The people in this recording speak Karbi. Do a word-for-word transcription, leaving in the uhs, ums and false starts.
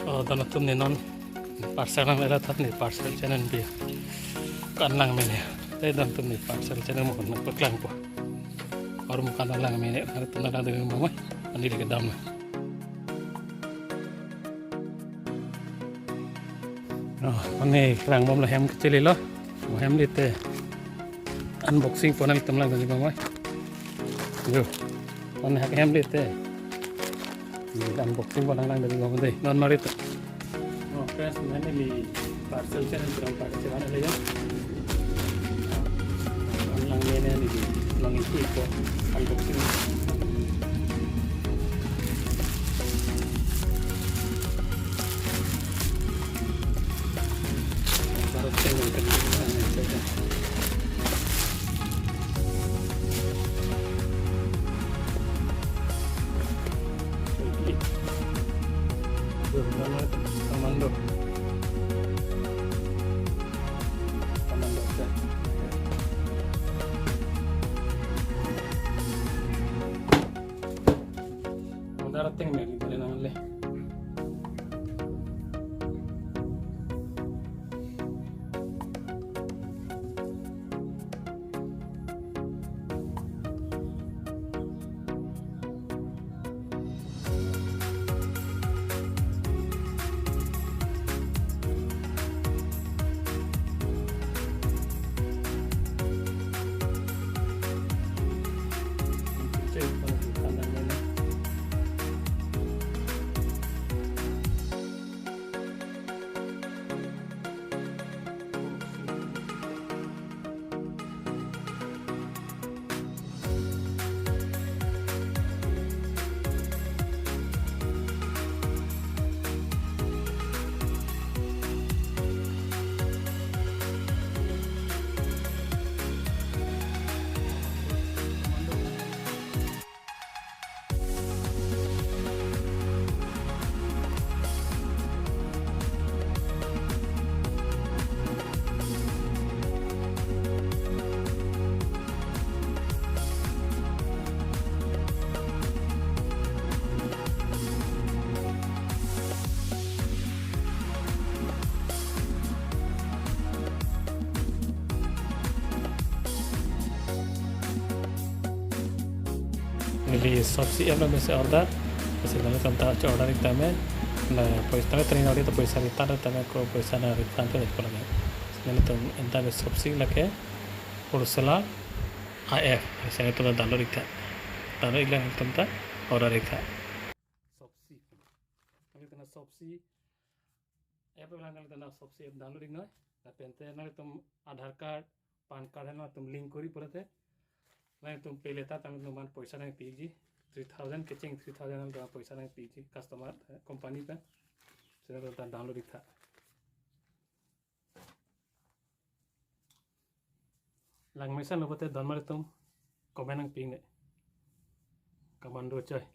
Oh, don atum ne non parcel nang era tat ne parcel channel bi. Kan lang mene. Te don atum ne parcel channel mo kan paklang po. Arum kan lang mene. Hari tu nang demi mama. Ani lagi dam na. Oh, mane lang bom la hem kecil lo. Mo hem lite. Unboxing po nang tum lang demi mama. Yo. Mane hak hem lite. Unboxing po nang lang demi mama dei. Non mari tu. Oh, friends, mane li parcel channel kurang parcel mana le ya. Ang lang mene ni lang isi po unboxing. Baru channel kan sana saja. Commando. Commando set. Modar ateng me, di pale nangan le. Neli Shopsy app lo mesi order. Mesi nangtum ta order ik tame. Na poisa tame tring nori to poisa return tame ko poisa na refund to pula. Nangtum anta me Shopsy lake Ursula A F. Mesi nangtum download ik tha. Download ik lang nangtum ta order ik tha. Shopsy. Nangtum na Shopsy app lang nangtum na Shopsy app download ik noi. Lapen te nangtum Aadhaar card, PAN card nangtum link kori pulote nangtum pele ta nangtum man poisa nangpi ikji. Three thousand kecheng, three thousand nangtum poisa nangpi ikji customer, eh, company pen. Sila ta download ik tha. Lang mesen lo pote don mari tum comment nangpi ik ne. Commando choi.